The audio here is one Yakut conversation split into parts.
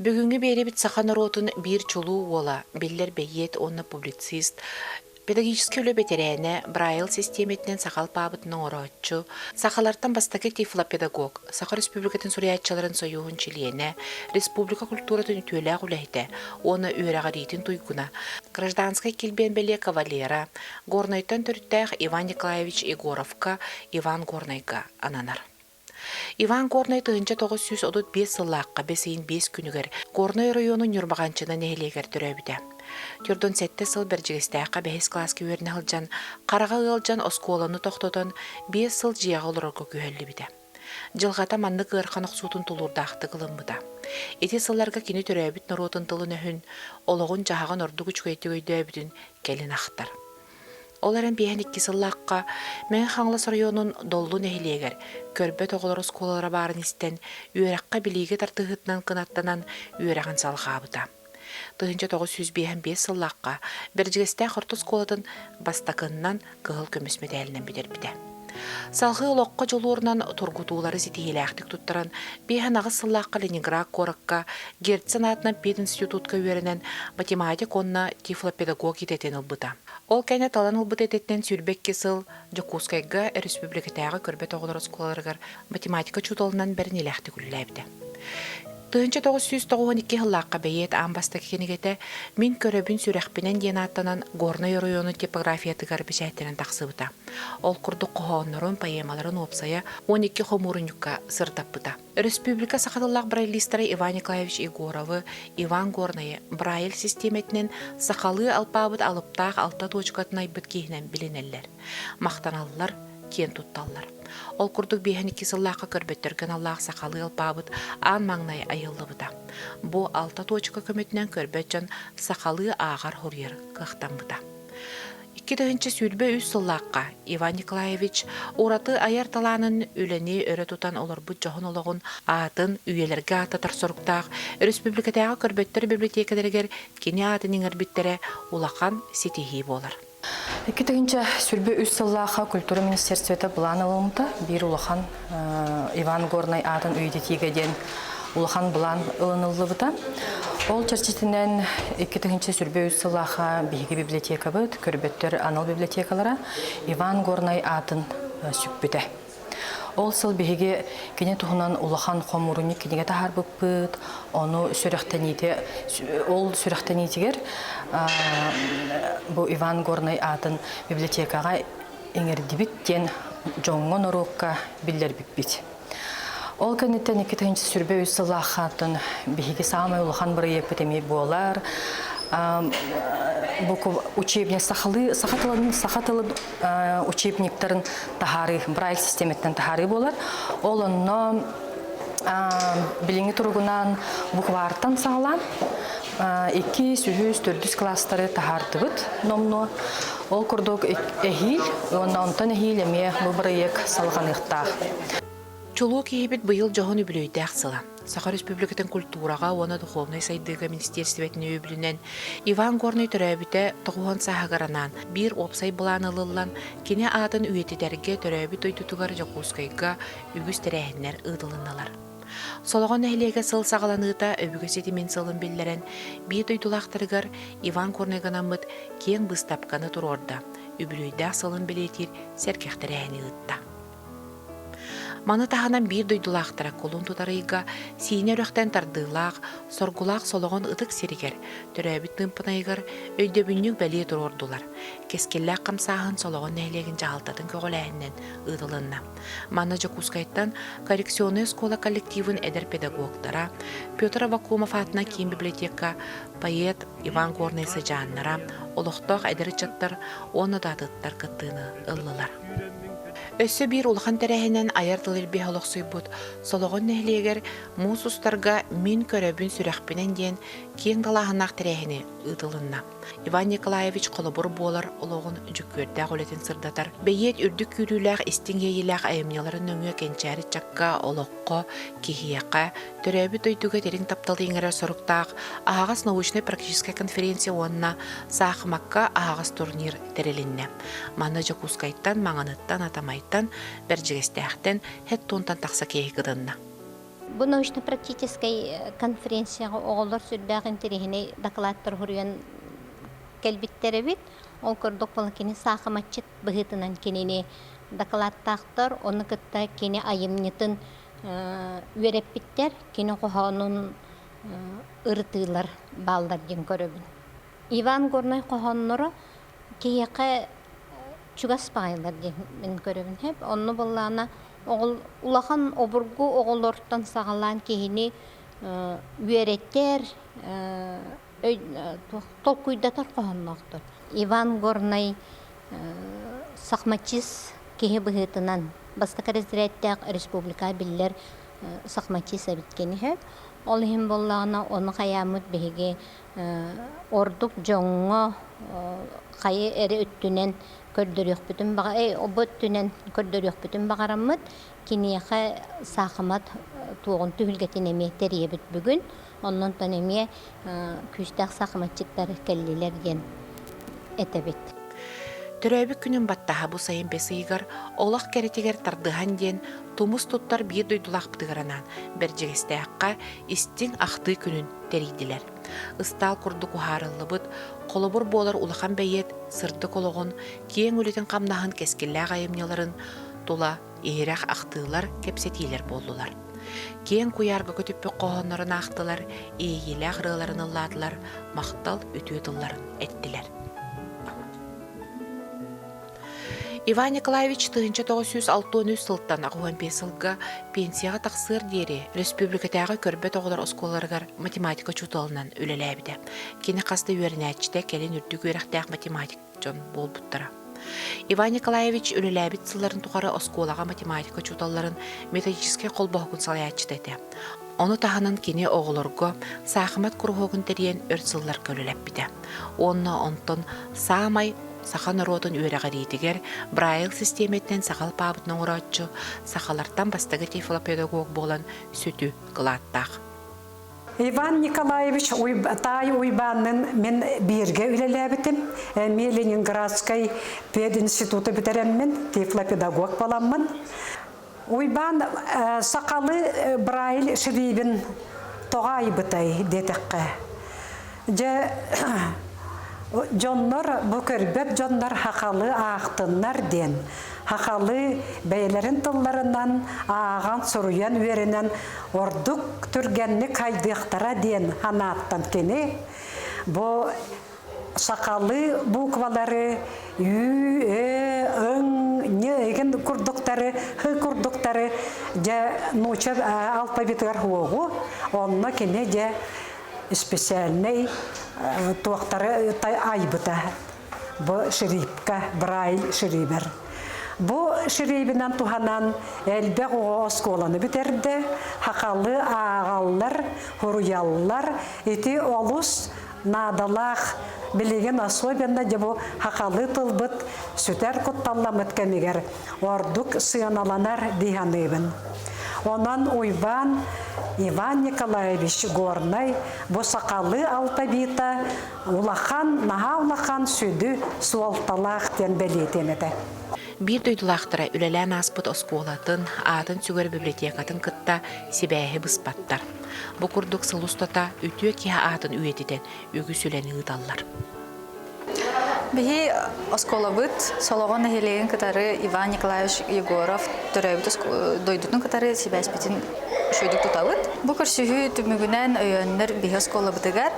Бүгүҥҥү биэрэбит саха норуотун биир чулуу уола, биллэр бэйиэт уонна публицист, педагогическай үлэ бэтэрээнэ, Брайл систиэмэтинэн саха алпаабытын оҥорооччу, сахалартан бастакы тифлопедагог, Саха Республикатын суруйааччыларын сойууһун чилиэнэ, республика культуратын үтүөлээх үлэһитэ уонна үөрэҕириитин туйгуна, гражданскай килбиэн бэлиэ кавалера, Горнайтан төрүттээх Иван Николаевич Егоровка Иван Горнайга ананар. Иван Горнай 1935 сыллаахха бэс ыйын биэс күнүгэр Горнай оройуонун Ньурбаҕанчына нэһилиэгэр төрөөбүтэ. Төрдүн сэттэ сыл Бэрдьигэстээххэ бэһис кылааска үөрэнэ сылдьан, хараҕа ыалдьан оскуоланы тохтотон, 5 сыл дьиэҕэ олорорго күһэллибитэ. Дьылҕата маннык ыарахан охсуутун тулуурдаахтык ылыммыта. Ити сылларга кини төрөөбүт норуотун тылын-өһүн, олоҕун-дьаһаҕын ордук үчүгэйдик өйдөөбүтүн кэлин ахтар. Ол эрэн 52 сыллаахха Мэҥэ Хаҥалас оройуонун Доллу нэһилиэгэр көрбөт оҕолор оскуолалара баарын истэн, үөрэххэ-билиигэ тартыһыытынан кынаттанан үөрэҕин салҕаабыта. 1955 сыллаахха Бэрдьигэстээх орто оскуолатын бастакыннан кыһыл көмүс мэтээлинэн бүтэрбитэ. Салгыы олоххо дьулуурунан тургутуулары ситиһиилээхтик туттаран, 58 сыллаахха Ленинград куоракка Герцен аатынан пединститутка үөрэнэн математик уонна тифлопедагог идэтин ылбыта. Ол кэннэ талан ылбыт идэтинэн 22 сыл Дьокуускайга өрөспүүбүлүкэтээҕи көрбөт оҕолор оскуолаларыгар математика учууталынан бэриниилээхтик үлэлээбитэ. 1992 сыллаахха бэйиэт аан бастакы кинигэтэ «Мин көрөбүн сүрэхпинэн» диэн ааттанан Горнай оройуонун типографиятыгар бэчээттэнэн тахсыбыта. Ол курдук хоһооннорун, поэмаларын уопсайа 12 хомуурунньукка сырдаппыта. Өрөспүүбүлүкэ саха тыллаах брайлистара Иван Николаевич Егоровы, Иван Горнайы Брайль систиэмэтинэн сахалыы алпаабыт алыптаах алта туочукатын айбыт киһинэн билинэллэр, махтаналлар, киэн тутталлар. Ол курдук 52 сыллаахха көрбөттөргө аналлаах сахалыы алпаабыт аан маҥнай айыллыбыта. Бу алта туочука көмөтүнэн көрбөт дьон сахалыы ааҕар-суруйар кыахтаммыта. 2023 сыллаахха Иван Николаевич ураты айар талаанын үлэни өрө тутан олорбут дьоһун олоҕун аатын үйэлэргэ ааттатар соруктаах өрөспүүбүлүкэтээҕи көрбөттөр библиотекаларыгар кини аатын иҥэрбиттэрэ улахан ситиһии буолар. 2023 сыллаахха культура министерствота былаан ылыммыта. Биир улахан Иван Горнай аатын үйэтитиигэ диэн улахан былаан ылыныллыбыта. Ол чэрчитинэн 2023 сыллаахха биһиги библиотекабыт, көрбөттөр анал библиотекалара Иван Горнай аатын сүкпүтэ. Ол сыл биһиги кини туһунан улахан хомуурунньук кинигэ таһаарбыппыт, ону сүрэхтэниитэ ол сүрэхтэниитигэр бу Иван Горнай аатын библиотекаҕа иҥэрдибит диэн дьоҥҥо норуокка биллэрбиппит. Ол кэнниттэн 2023 сыллааххааттан биһиги саамай улахан бырайыакпыт эмиэ буолар. Бу учебник сахалыы саха тылын саха тылын учебниктарын таһаарыы Брайль систематтан таһаарыы буолар. Ол онно билиҥҥи туругунан буквартан саҕалаан иккис, үһүс, төрдүс класстары таһаардыбыт номнуо. Ол курдук эһиил уонна онтон эһиил эмиэ бу бырайыак салҕаныахтаах. Чулуу киһибит быйыл дьоһун үбүлүөйдээх сыла. Саха Республикатын культураҕа уонна духовнай сайдыыга министиэристибэтин өйөбүлүнэн Иван Горнай төрөөбүтэ 90 сааһыгар анаан биир уопсай былаан ылыллан, кини аатын үйэтитэргэ төрөөбүт дойдутугар Дьокуускайга үгүс тэрээһиннэр ыытылыннылар. Солоҕон нэһилиэгэ сыл саҕаланыыта өбүгэ ситимин сылын биллэрэн, биир дойдулаахтарыгар Иван Горнайга анаммыт киэҥ быыстапканы туруорда, үбүлүөйдээх сылын бэлиэтиир сэргэх тэрээһини ыытта. Маны таһынан биир дойдулаахтара кулун тутар ыйга Сиинэ үрэхтэн тардыылаах, соргулаах Солоҕон ытык сиригэр, төрөөбүт Тыымпынайыгар өйдөбүнньүк бэлиэ туруордулар. Кэскиллээх хамсааһын Солоҕон нэһилиэгин дьаһалтатын көҕүлээһининэн ыытылынна. Манна Дьокуускайтан коррекционнай оскуола коллективын эдэр педагогтара, Петр Аввакумов аатынан киин библиотека поэт Иван Горнай сыдьааннара, олохтоох эдэр ыччаттар уонна да атыттар кыттыыны ыллылар. Өссө биир улахан тэрээһинэн айар тыл илбиһэ олохсуйбут Солоҕон нэһилиэгэр муус устарга Мин көрөбүн сүрэхпинэн диэн киэҥ далааһыннаах тэрээһини ыытылынна. Иван Николаевич холобур буолар олоҕун дьүккүөрдээх үлэтин сырдатар, бэйиэт үрдүк күүрүүлээх истиҥ иэйиилээх айымньыларын нөҥүө кэнчээри ыччакка, олоххо, киһиэхэ, төрөөбүт дойдуга дириҥ тапталы иҥэрэр соруктаах аһаҕас научнай-практическай конференция уонна саахымакка аһаҕас турнир тэрилиннэ. Манна Дьокуускайтан, Маҥаныттан, Атамайтан, Бэрдьигэстээхтэн, Хэттуунтан тахса киһи кытынна. Бу научно-практическай конференцияҕа оҕолор сүрдээх интэриэһинэй дакылааттар суруйан кэлбиттэр эбит. Ол курдук кини саахыматчыт быһыытынан кинини дакылааттаахтар, ону кытта кини айымньытын үөрэппиттэр, кини хоһоонун ырытыылар бааллар диэн көрөбүн. Иван Горнай хоһоонноро киһиэхэ чугас баҕайылар диэн мин көрөбүн. Онно буоллаҕына улахан обургу оҕолортон саҕалаан киһини үөрэтэр, толкуйдатар хоһоонноохтор. Иван Горнай сахматист киһи быһыытынан бастакы разрядтаах республика биллэр сахматист эбит кини. Ол иһин буоллаҕына ону хайааммыт биһиги ордук дьоҥҥо хайа эрэ өттүнэн көрдөрүөхпүтүн баҕа бу өттүнэн көрдөрүөхпүтүн баҕараммыт киниэхэ саахымат туоҕун түһүлгэтин эмиэ тэрийэбит бүгүн. Оннонтон эмиэ күүстээх саахыматчыттар кэллилэр диэн этэбит. Төрөөбүт күнүн баттаһа бу сайын бэс ыйыгар олох кэрэтигэр тардыһан диэн тумус туттар биир дойдулаахпытыгар анаан Бэрдьигэстээххэ истиҥ ахтыы күнүн тэрийдилэр. Ыстаал курдук уһаарыллыбыт, холобур буолар улахан бэйиэт сырдык олоҕун, киэҥ үлэтин-хамнаһын кэскиллээх айымньыларын тула иһирэх ахтыылар, кэпсэтиилэр буоллулар. Киэҥ куйаарга көтүппүт хоһооннорун аахтылар, иэйиилээх ырыаларын ыллаатылар, махтал үтүө тылларын эттилэр. Иван Николаевич 1963 сылтан 85 сылга пенсияҕа тахсыар диэри республикатааҕы көрбөт оҕолор оскуолаларыгар математика учууталынан үлэлээбитэ. Кини хас да үөрэнээччитэ кэлин үрдүк үөрэхтээх математик дьон буолбуттара. Иван Николаевич үлэлээбит сылларын тухары оскуолаҕа математика учууталларын методическай холбоһугун салайааччыта этэ. Ону таһынан кини оҕолорго саахымат куруһуогун тэрийэн өр сылларга үлэлэппитэ. Уонна онтон саамай саха норуотун үөрэҕириитигэр Брайл систиэмэтинэн саха алпаабытын оҥорооччу, сахалартан бастакы тифлопедагог буолан сүтү кылааттаах. Иван Николаевич Таай Уйбааннын мин бииргэ үлэлээбитим. Эмиэ Ленинградскай пединституты бүтэрэммин, тифлопедагог буоламмын. Уйбаан сахалы Брайль шрибин тоҕо айбытай диэтэххэ. Дьэ, дьоннор бу көрбөт дьоннор хахалы аахтыннар диэн хахалы бэйэлэрин тылларынан ааҕан суруйан үөрэнэн ордук түргэнник хайдыахтара диэн санааттан кини бу сахалыы буквалары ү, э, ың, ñ игин курдуктары, х курдуктары дьэ нууча алфавитыгар хуоҕу онно кини дьэ специальный туохтары айбыта бу шрипка Брайль шрибер бу шрибинэн туһанан элбэх оҕо оскуоланы бүтэрдэ хахалы ааҕаллар хуруйаллар ити олус наадалаах билигин особенно дьэ бу хахалы тылбыт сүтэр кутталламмыт кэмигэр ордук сыаналанар дии саныыбын. Онон Уйбаан Иван Николаевич Горнай бу сахалыы алфавита улахан, наһаа улахан сүдү суолталаах диэн бэлиэтиэм этэ. Биир дойдулаахтара үлэлээн ааспыт оскуолатын, аатын сүгэр библиотекатын кытта сибээһи быспаттар. Бу курдук сыл устата үтүө киһи аатын үйэтитэн үгүс үлэни ыыталлар. Биһи оскуолабыт Солоҕон нэһилиэгин кытары Иван Николаевич Егоров төрөөбүт дойдутун кытары сибээспитин үчүгэйдик тутабыт. Бу көрсүһүү түмүгүнэн өйөөннөр биһи оскуолабытыгар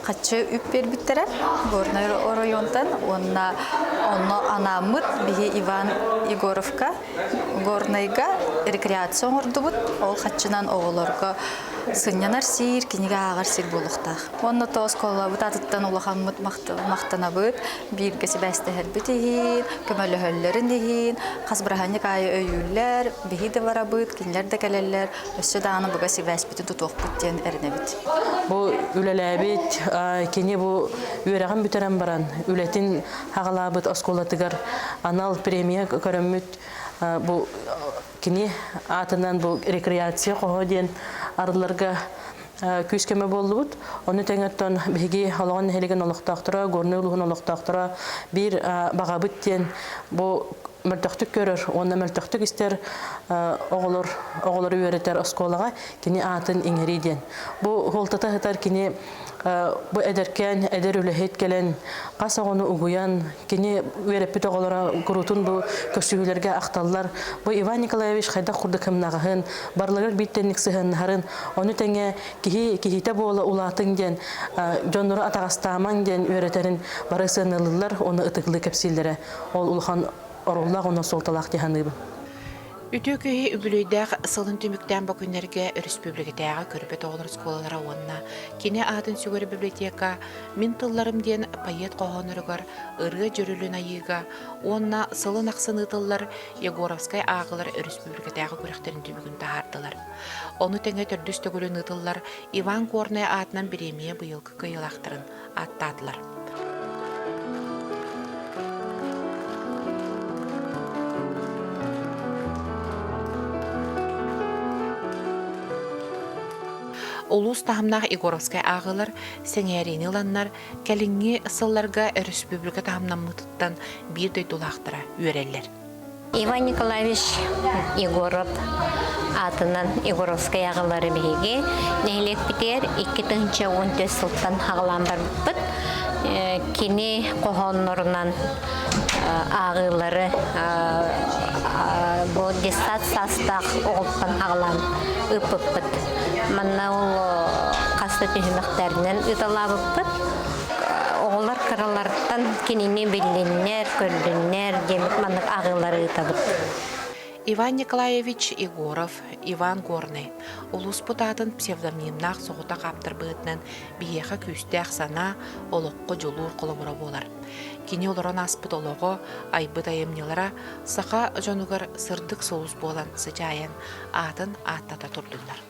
хаччы үп биэрбиттэрэ Горнай оройуонтан уонна онно анааммыт биһи Иван Егоровка Горнайга рекреация оҥордубут. Ол хаччынан оҕолорго сынньанар сир, кинигэ ааҕар сир буолуохтаах. Уонна то оскуолабыт аатыттан улахаммыт махтанабыт, бииргэ сибээстэһэрбит иһин, көмөлөһөллөрүн иһин, хас бырааһынньык аайы өйүүллэр, биһи да барабыт, кинилэр да кэлэллэр, өссө даҕаны буга сибээспитин тутуохпут диэн эрэнэбит. Бу үлэлээбит, кини бу үөрэҕин бүтэрэн баран, үлэтин хаҕалаабыт оскуолатыгар анал премия көрөммүт бу кини аатынан бу рекреация хоһо диэн арылларга күүс-көмө буоллубут. Ону тэҥэ биһиги Олоҕон нэһилигин олохтоохторо, Горнай улууһун олохтоохторо биир баҕабыт диэн бу мөлтөхтүк көрөр уонна мөлтөхтүк истэр оҕолор оҕолору үөрэтэр оскуолаҕа кини аатын иҥэрии диэн. Бу суолтата сытар кини бу эдэркээн эдэр үлэһит кэлэн хас оҕону угуйан кини үөрэппит оҕолоро куруутун бу көрсүһүүлэргэ ахталлар. Бу Иван Николаевич хайдах курдук кымнаҕаһын, барыларыгар биир тэнник сыһыаннаһарын, ону тэҥэ киһи киһитэ буола улаатыҥ диэн дьоннору атаҕастаамаҥ диэн үөрэтэрин бары сыаналыыллар, уонна ытыгылыы кэпсииллэрэ. Ол улахан оруоллаах уонна суолталаах дии саныыбын. Үтүө киһи үбүлүөйдээх сылын түмүктээн бу күннэргэ өрөспүүбүлүкэтээҕи көрбөт оҕолор оскуолалара уонна кини аатын сүгэр библиотека «Мин тылларым» диэн поэт хоһооноругар ырыа дьүрүлүн айыыга уонна сылын ахсын ыытыллар Егоровскай ааҕылар өрөспүүбүлүкэтээҕи күрэхтэрин түмүгүн таһаардылар. Ону тэҥэ төрдүс төгүлүн ыытыллар Иван Горнай аатынан бириэмийэ быйылгы кыайыылаахтарын ааттаатылар. Улуус таһымнаах Егоровскай ааҕыылар сэҥээриини ыланнар, кэлиҥҥи сылларга өрөспүүбүлүкэ таһымнаммытыттан биир дойдулаахтара үөрэллэр. Иван Николаевич Егоров аатынан Егоровскай аҕалары биһиги нэһилиэкпитигэр 2014 сылтан хаҕалаан барбыппыт. Кини хоһооннорунан ааҕыылары бу детсад саастаах оҕоттон аҕалаан ыыппыппыт. Манна ол хас да түһүмэхтэринэн ыыталаабыппыт. Оҕолор кыралартан кинини биллиннэр, көрдүннэр диэммит маннык ааҕыылары ыытабыт. Иван Николаевич Егоров, Иван Горнай улууспут аатын псевдонимнаах соҕотох ааптар быһыытынан биһиэхэ күүстээх санаа, олоххо дьулуур холобура буолар. Кини олорон ааспыт олоҕо, айбыт айымньылара саха дьонугар сырдык сулус буолан сыдьаайан аатын ааттата турдуннар.